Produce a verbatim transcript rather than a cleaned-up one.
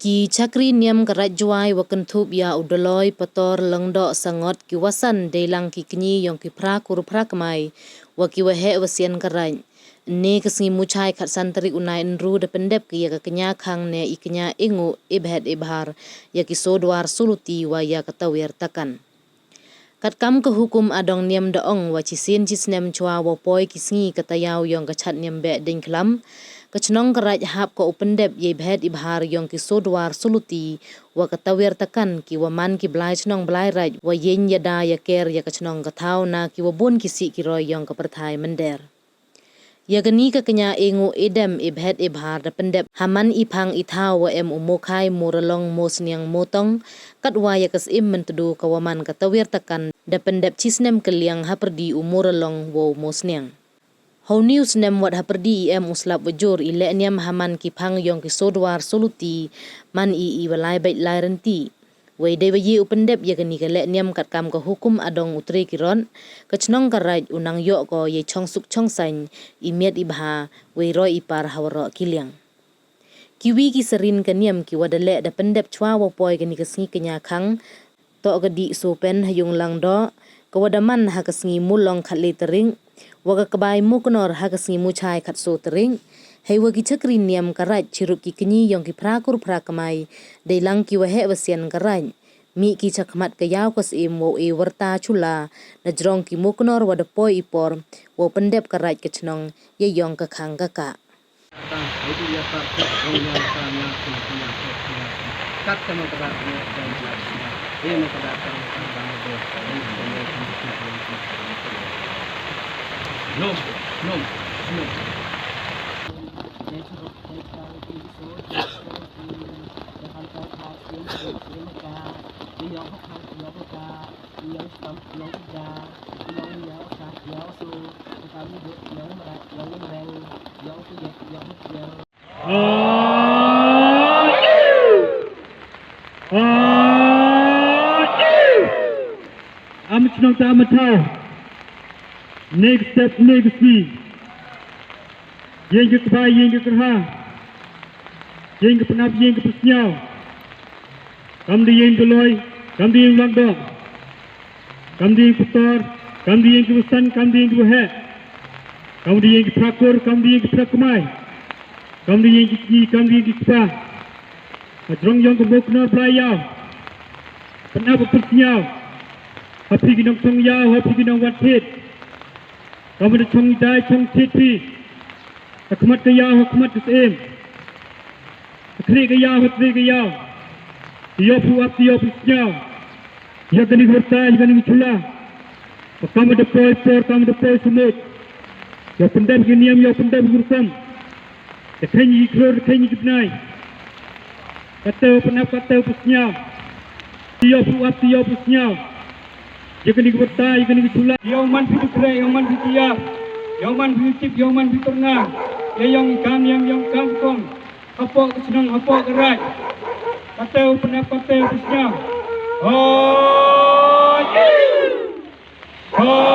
Ki chakri niam ka Raij Jwai wa kynthup ya u Doloi, Pator, Lyngdoh, Sangot ki wa san deilang ki kñi yong ki phra kur phra kmai wa ki waheh wasian ka Raij. Ynne ka sngi Muchai khatsan tarik u Naiynru da pyndep ki ya ka kñia khang ne i kñia enguh, i bhet i bhar ya ki soo dwar soo luti wa ya ka tawiar takan. Katkam ka hukum adong niam da ong wa chisien chisnem chwa wow poi ki sngi ka tayaw yong ka chat niam beh deiñ khlam, ka chnong ka Raij hap ko u pyndep yei bhet i bhar yong ki soo dwar soo luti wa ka tawiar takan ki wa man ki blai chnong blai Raij wa yeng yada ya ker ya ka chnong ka thaw na ki wa bun ki sih ki roi yong ka pyrthai mynder. Ya kani ka kñia enguh, i dem, i bhet i bhar da pyndep ha man i phang i thaw wa em u Mookhai, Mooralong, Moosniang, Mootong, katwa ya ka Syiem Myntdu ka wa man ka tawiar takan da pyndep chisnem kylliang hapyrdi u Mooralong wow Moosniang. Hau ni u snem wat hapyrdi i em u slap wa jur i leh niam ha man ki phang yong ki soo dwar soo luti man i i wa lai beit lai rynti. Wei dei wa ye u pyndep ya kani ka leh niam katkam ka hukum adong u Tre Kirot, ka chnong ka Raij u nang yoh ko yei chong suk chong saiñ, i miat i bha, wei roi i par ha waroh ki liang. Kiwi ki sarin ka niam ki wa da leh da pyndep chwa wow poi kani ka sngi kñia khang, toh ka dih Soo Pen ha yung Lyngdoh, ka wa da man ha ka sngi Mulong khatle tarik, wa ka kbai Mooknor ha ka sngi Muchai khatsoo tarik, hei wa ki chakri niam ka Raij chirup ki kñi yong ki phra kur phra kmai deilang ki waheh wasian ka Raij. Mih ki chakhmat ka yaw ka Syiem wow e warta chula na jrong ki Mooknor wa da poi i por wow pyndep ka Raij ka chnong ya yong ka khang ka kah. Am chnong ta am thaw. Next step, next sngi. Yeng ka kbai, yeng ka kyrha. Yeng ka pnap, yeng ka psniaw. Kam da yeng Doloi, kam da yeng Lyngdoh. Kam da yeng Pator, kam da yeng ki wa san, kam da yeng ki wa heh. Kam da yeng ki phra kur, kam da yeng ki phra kmai. Kam da yeng ki kñi, kam da yeng ki kpa. Ha jrong yong ka Mooknor Blai Yaw. Pnap u psniaw. Ha phi ki nongchong yaw, ha phi ki nongwan thied. Kam da chong dai chong thied phi. Ha khmat ka yaw, ha khmat ka Syiem. Ha khlieh ka yaw, ha khlieh ka yaw. Yow phi u ap, yow phi u sniaw. Ya kani ka warta, ya kani ka chula. Wa kam da poi por, kam da poi samut. Yow pyndep ki niam, yow pyndep ki rukom. Da kheiñ ki khlur, da kheiñ ki bnai. Katte u pnap, katte u psniaw. Yow phi u ap, yow phi u sniaw. Ya kani ka warta, ya kani ka chula. Yow man phi tu kre, yow man phi tu ya. Yow man phi tip, yow man phi turna. Ya yong i kam, yong, yong kam kong. Hapoh ka chnong, hapoh ka Raij. Katte u pnap, katte u psniaw. Hoi. Hoi.